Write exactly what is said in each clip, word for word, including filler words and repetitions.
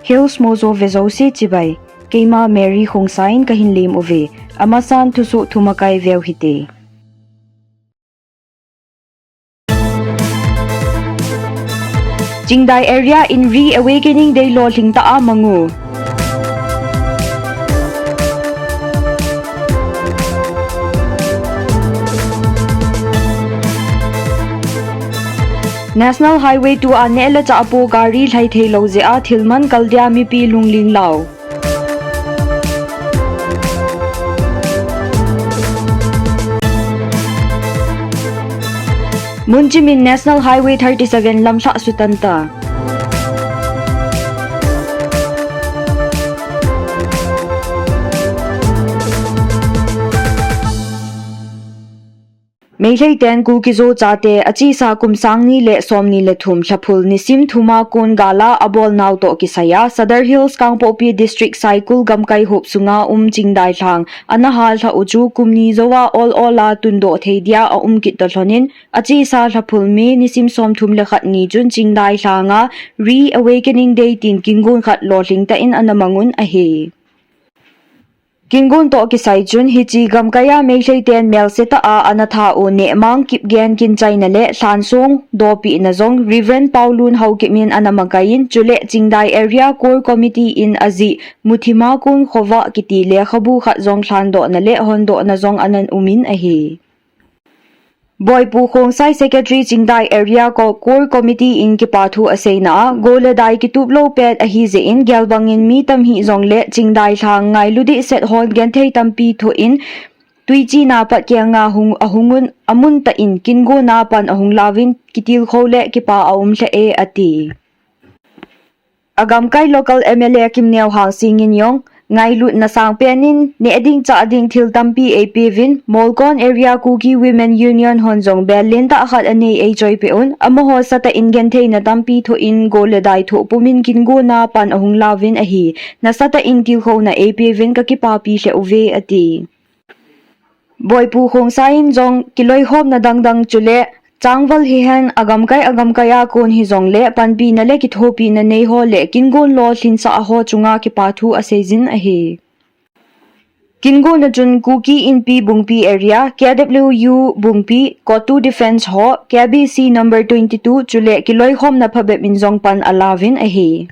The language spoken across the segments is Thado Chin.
Hills Mojo ve jouse chibai. Keima Mary Khongsai in kahin lem uve. Amasan thusoh thumakai veu hite. Chingdai area in Reawakening Day lolhing tah a mang u. National Highway two a neh le chah po gari lhai thei lou jeh a thilman kal dia mipi lungling lau. Munchimin National Highway thirty seven lamlhah sutan ta. Meitei ten Kuki-Zo chate achesa kum sang ni le som ni le thum lhaphul nisim thum a kon gal a abol nau toh kisai a Sadar Hills Kangpokpi District Saikul gamkai hop sunga um Chingdai lhang ana hal lhah u chu kum ni jou a ol ol a tundoh thei dia aum kit toh lhon in achesa lhaphul May nisim som thum le khat ni chun Chingdai lhang a Reawakening Day tin kingon khat lolhing tah in ana mang un ahi. Kingon toh kisai chun hiche gamkai a Meitei ten melse tah a ana tha u Nehmang Kipgen Kinchaina le Lhansong Dopina jong Reverend Paolun Haokip in ana makai in chule Chingdai Area Core Committee in ajih Muthima Kon Khovah kiti lekhabu khat jong lhandohna le hondohna jong ana um in ahi. Boipu Khongsai Secretary Chingdai Area Co-, Core Committee in kipa thu aseina a, go le dai kitup lou pet ahi jeh in, gelbang in mi tam hih jongle Chingdai lhang ngailu dih set hon genthei tampi thoh in, Tuichina pat kianga hung, ahung un, amun tah in, kingona pan ahung lauvin, kitilkhou le kipa aum lheh e, ati. Agamkai local M L A Kimneo Hangsing in jong, ngailutna sangpen in, neh ding chah ding thil tampi eipeuvin, Molkon Area Kuki Women Union hon jong bel lentah khat anei eichoipeh un, amaho satah in gentheina tampi thoh in, go le dai thoh pumin kingona pan ahung lauvin ahi, nasatah in tilkhouna eipeuvin kakipapi lheh uve, ati. Boipu Khongsai in jong kiloikhomna dangdang chule, changval hihen agamkai agamkai a kon hijongle, panpina le kithopina neiho le, kingon lolhinsah ho chunga kipa thu aseijin ahi. Kingona chun Kuki Inpi Bungpi Area, K W U Bungpi, Kotu Defence ho, K B C number twenty two chule kiloikhomna phabep in jong pan alauvin ahi.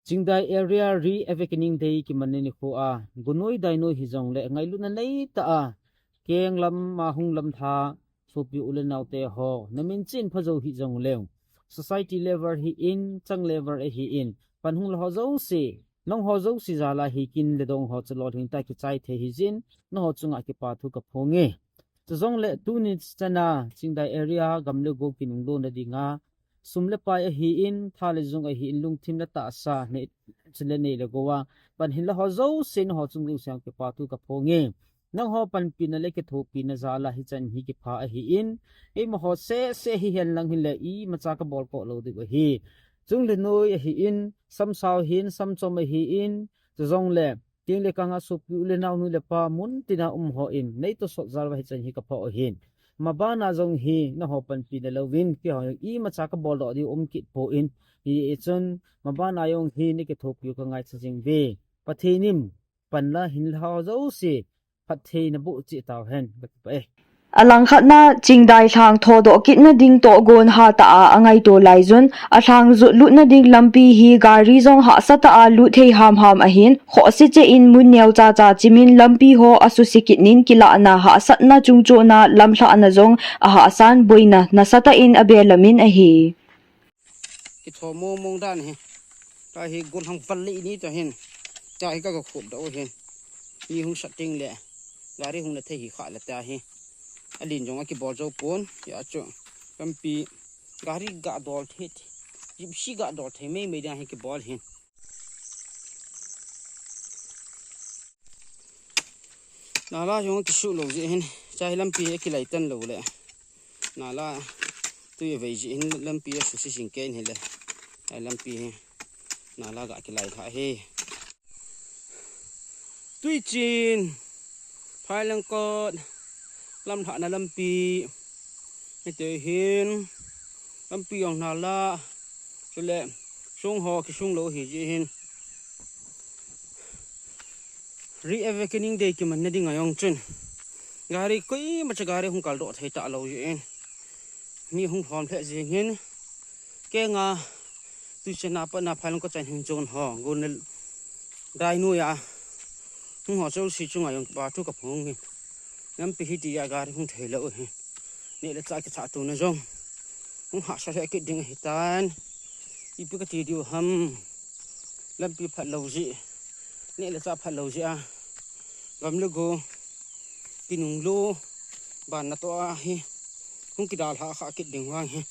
Chingdai Area Reawakening Day kimanna nikho a, gunoi dainoi hijongle, ngailutna neitah a, kenglam a hung lamlha, sopi u le naote ho, namin chin phajou hijongleu, society level hi in, chang level ahi in, pan hung la ho jouse, nangho jouse jal a hi kin le dong ho chu lolhing tah kichai thei hijin, nangho chunga kipa thu kaphong e. Chujongle tuni chana Chingdai Area gam le go kinunglona dinga, sum le pai ahi in, tha le jung ahi in, lungthim le tahsa, nei, chule nei le go a, pan hin la ho jouse nangho chung jouse a kipa thu kaphong e. Nangho panpina le kithopina jal a hichan hi kipha ahi in, eimaho sese hihen lang hile imacha kabol koh lou diu ahi. Chung le noi ahi in, samsao hin, samchom ahi in, chujongle, ting le kang a sopi u le nao nu le pa mun tina um ho in, neitosot jal uva hichan hi kapha u ahin. Mabana jong hi, nangho panpina louvin, keiho jong imacha kabol doh diu um kit poi, hichun, mabana jong hi, nei kithopi u kangaicha jing uve. Pathen in, pan la hin la ho jouse, phattheina boh cheh tauhen, kakipah e. Alangkhatna, Chingdai lhang thodoh kitna ding toh gon hatah a angaito laijun, alhang jot lutna ding lampi hi gari jong hahsatah a lut thei hamham ahin, khohse cheh in mun neocha cha chimin lampi ho asuse kit in kilahna hahsatna chungchona lamlhahna jong ahahsan boina nasatah in abelamin ahi. Kitho mong mong dan hi. Tua hi golhang val le ini tua hin. Tua hi ka, ka khop doh u hin. Mi hung sat teng le. Gari hung na thei hi kha le tua hi. Alin jong akibol jou pon. Hia chu. Lampi. Gari ga dol thei. Gypsy ga dol thei mei mei dia hi kibol hin. Nala jong kisuh lou jeh hin. Chai lampi hi kilai tan lou le. Nala tui avei jeh hin lampi asuse jing kei in hile. Ai lampi hi. Nala ga kilai lha hi. Tuichin. Phailengkot. Lamlhahna lampi. Hiti hin. Lampi jong nala. Chule. Sung ho kisung lou hi jeh hin. Reawakening Day kimanna ding a jong chun gari koima cha gari hung kaldoh thei talou jeh in mi hung lhom lheh jeng in, kenga tuichana patna Phailong kachan hin chon ho, gun le dai noiya hung ho jouse chunga jong kipa thu kaphong in, lampi hitia gari hung theilou hi neh le chah kichatona jong hung hahsa lheh kit ding ahitan. Ipi kati diu ham, lampi phatlou jeh, neh le chah phatlou jeh a gam le go kinunglou banna toh ahi, hung kidalhah kha kit ding vang hi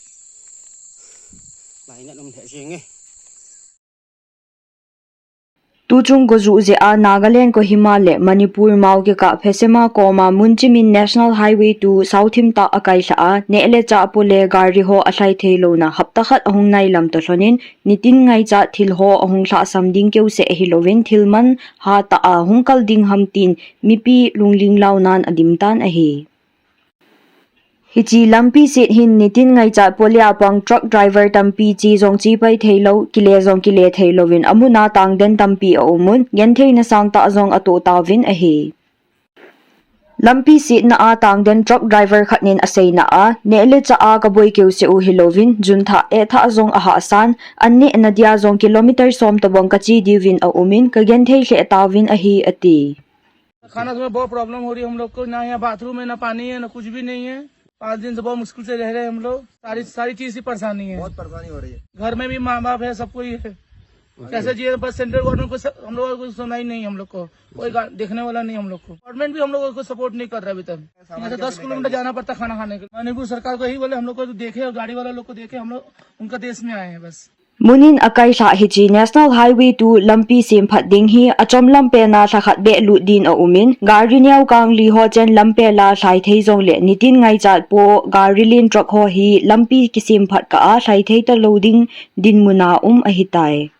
lainat um lheh jenge. Tuchung gojuh jeh a Nagaland Kohima le Manipur Mao kikah Phesema koma munchim in National Highway two saothim tah akailhah a, neh le chah po le gari ho alhai theilouna hapta khat ahung nailam toh lhon in, nitin ngaichat thil ho ahung lhahsam ding keuseh ahilouvin, thil man hatah a hung kal ding ham tin mipi lungling launan adim tan ahi. Hiche lampi set hin nitin ngaichat po le apang truck driver tampi che jong chepai theilou, kile jong kile theilouvin, amuna tangden tampi aumun, gentheina sangtah jong atoh tauvin ahi. Lampi setna a tangden truck driver khat nin aseina a, neh le chah a kaboi keuseh u hilouvin, junthah ehthah jong ahahsan, an nehna dia jong kilometer som tobang kache diuvin aumin, kagenthei lheh tauvin ahi, ati. खाना में बहुत प्रॉब्लम हो रही है हम लोग को, ना यहाँ बाथरूम है, ना पानी है, ना कुछ भी नहीं है। पाँच दिन से बहुत मुश्किल से रह रहे हैं हम लोग। सारी, सारी चीज की परेशानी है। बहुत परेशानी हो रही है। घर में भी माँ बाप है, सब कोई है। कैसे जिए? बस सेंट्रल गवर्नमेंट को स-, हम लोगों को सुनाई नहीं, हम लोग को कोई गा-, देखने वाला नहीं हम लोग को। गवर्नमेंट भी हम लोगों को सपोर्ट नहीं कर रहा अभी तक। यहाँ से दस किलोमीटर जाना पड़ता खाना खाने के लिए। मणिपुर सरकार को यही बोले, हम लोग को देखे और गाड़ी वाला लोग को देखे, हम लोग उनका देश में आए हैं बस। Mun in akailhah hiche National Highway two lampi semphat ding hi achomlam pena lhakhat beh lut din aumin, gari neo kang li ho chen lampi la lhai thei jongle nitin ngaichat po gari len truck ho hi lampi kisemphat kah a lhai thei talou ding dinmun a um ahitai.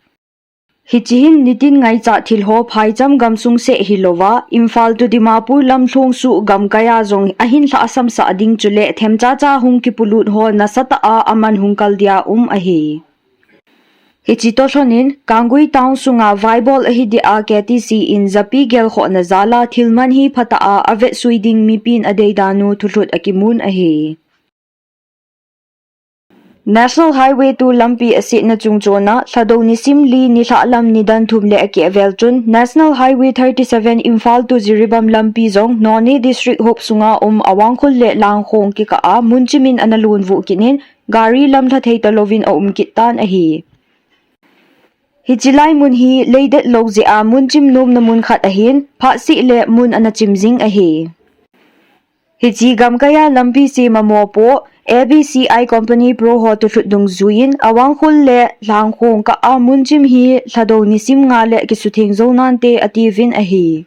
Hiche hin nitin ngaichat thil ho phaicham gamsung seh hilouva, Imphal to Dimapur lamlhong suh gamkai a jong ahin lhahsamsah ding chule themchacha hung kipolut ho nasatah a aman hung kal dia um ahi. Hiche toh lhon in, Kangui town sunga vaibol ahi dia K T C in japi gelkhohna jal a thil man hi phatah a avetsui ding mipin adeidan u thulhut akimun ahi. National Highway two lampi asetna chungchon a, Lhadou nisim li nilhah lam nidan thum le akeh vel chun, National Highway thirty seven Imphal to Jiribam lampi jong Noney District huop sunga um Awangkhul le Langkhong kikah a munchim in ana lunvuh kit in, gari lamlha thei talouvin aum kit tan ahi. Hiche lai mun hi leidet lou jeh a munchim nomna mun khat ahin, phatseh le mun ana chim jing ahi. Hiche gamkai a lampi sem a mopo, A B C I Company Pro ho thulhut dungjuiyin, Awangkhul le Langkhong kah a munchim hi Lhadou nisim nga le kisutheng jou nante atiuvin ahi.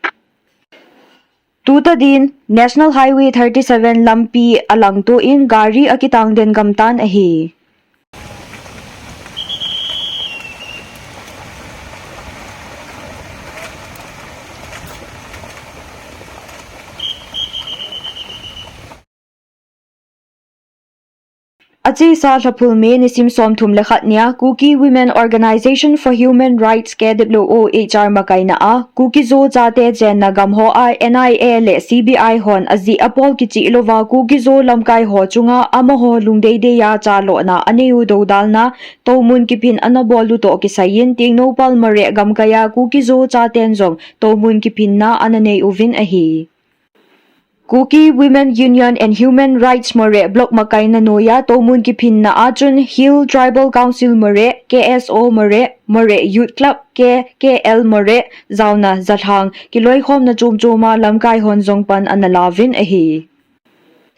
Tuta din, National Highway thirty seven lampi alangto in gari akitang den gamtan ahi. Achesa Lhaphul May nisim somthum le khat nia, Kuki Women Organisation for Human Rights, K W O H R, makaina a, Kuki-Zo chate chenna gam ho a N I A le C B I hon ajeh apol kicheh louva Kuki-Zo lamkai ho chunga amaho lungdeidei a chalona anei u doudalna, toumun kiphin ana bol u toh kisaiyin, Tengnoupal Moreh gamkai a Kuki-Zo chaten jong toumun kiphinna ana nei uvin ahi. Kuki Women Union and Human Rights Moreh Block makaina noiya toumun kiphinna a chun Hill Tribal Council Moreh, K S O Moreh, Moreh Youth Club, K K L Moreh, jaona jalhang kiloikhomna chomchom a lamkai hon jong pan ana lauvin ahi.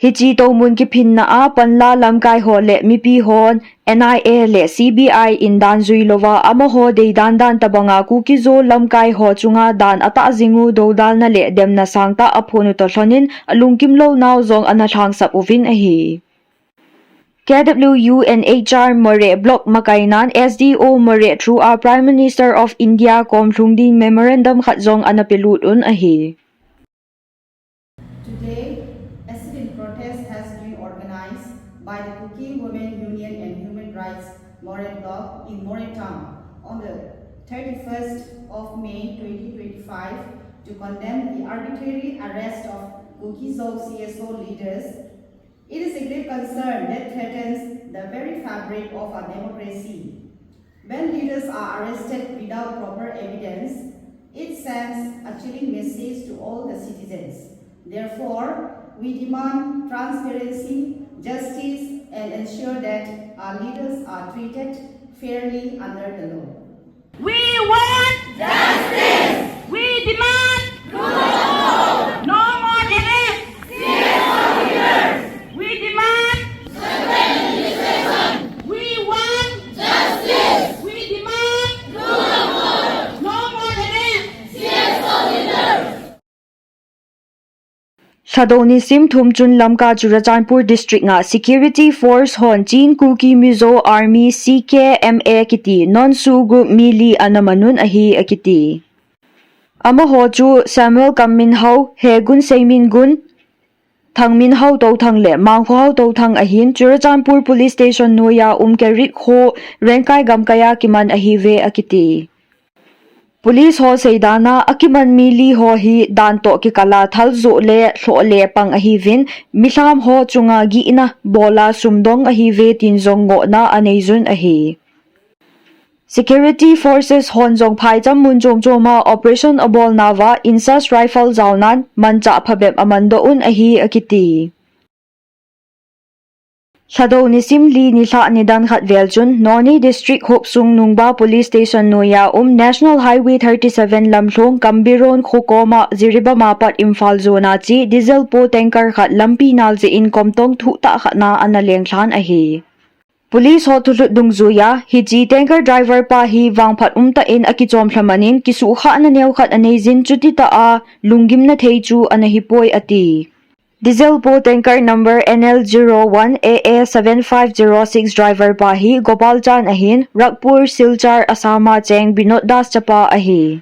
Hiche toumun kiphinna a panla lamkai ho le mipi hon N I A le C B I in dan jui louva amaho deidan dan tobanga Kuki-Zo lamkai ho chunga dan atah jing u doudalna le demna sangtah aphon u toh lhonin alungkim lou nau jong ana lhangsap uvin ahi. K W U N H R Moreh Block makainan S D O Moreh through a Prime Minister of India kom lhung ding memorandum khat jong ana pelut un ahi. Today, a sit-in protest has been organized by the Kuki Women Union and Human Rights Moreh Block in Moreh Town on the thirty-first of May twenty twenty-five to condemn the arbitrary arrest of Kuki-Zo C S O leaders. It is a grave concern that threatens the very fabric of our democracy. When leaders are arrested without proper evidence, it sends a chilling message to all the citizens. Therefore, we demand transparency, justice, and ensure that our leaders are treated fairly under the law. We want justice. We demand no more delay. We demand. We want justice. We demand no more delay. Lhadou nisim thum chun Lamka Churachandpur District nga Security Force hon Chin Kuki Mizo Army C K M A kiti non-SoO group mi li ana manun ahi akiti. Amaho chu Samuel Kamminhao, Hegun Seimingun, Thangminhao Touthang le Mangkhohao Touthang ahin Churachandpur Police Station noiya um Kerit kho Rengkai gamkaiya kiman ahiuve akiti. Police ho seidana akiman mi li ho hi dan toh kikala thaljoh le lhoh le pang ahiuvin, milham ho chunga gihna bola sumdong ahiuve tin jong ngohna aneijun ahi. Security Forces hon jong phaicham mun chom choma operation abolnauva INSAS rifle jaonan manchah phabep amandoh un ahi akiti. Lhadou nisim li nilhah nidan khat vel chun Noney District hopsung Nungba Police Station noiya um National Highway thirty-seven lamlhong Kambiron khokoma Jiribam apat Imphal jona che diesel po tanker khat lampi nal jeh in komtong thuhtah khatna ana lenglhan ahi. Police ho thulhut dungjuiya hiche tanker driver pa hi vangphat umtah in akichom lhamanin kisuhkhahna neokhat aneijin chutitah a lunggimna thei chu ana hipoi ati. Diesel po tanker number N L zero one A A seven five zero six driver pa hi Gopalchand ahin, Ragpur, Silchar, Assam a cheng Binod Das chapa ahi.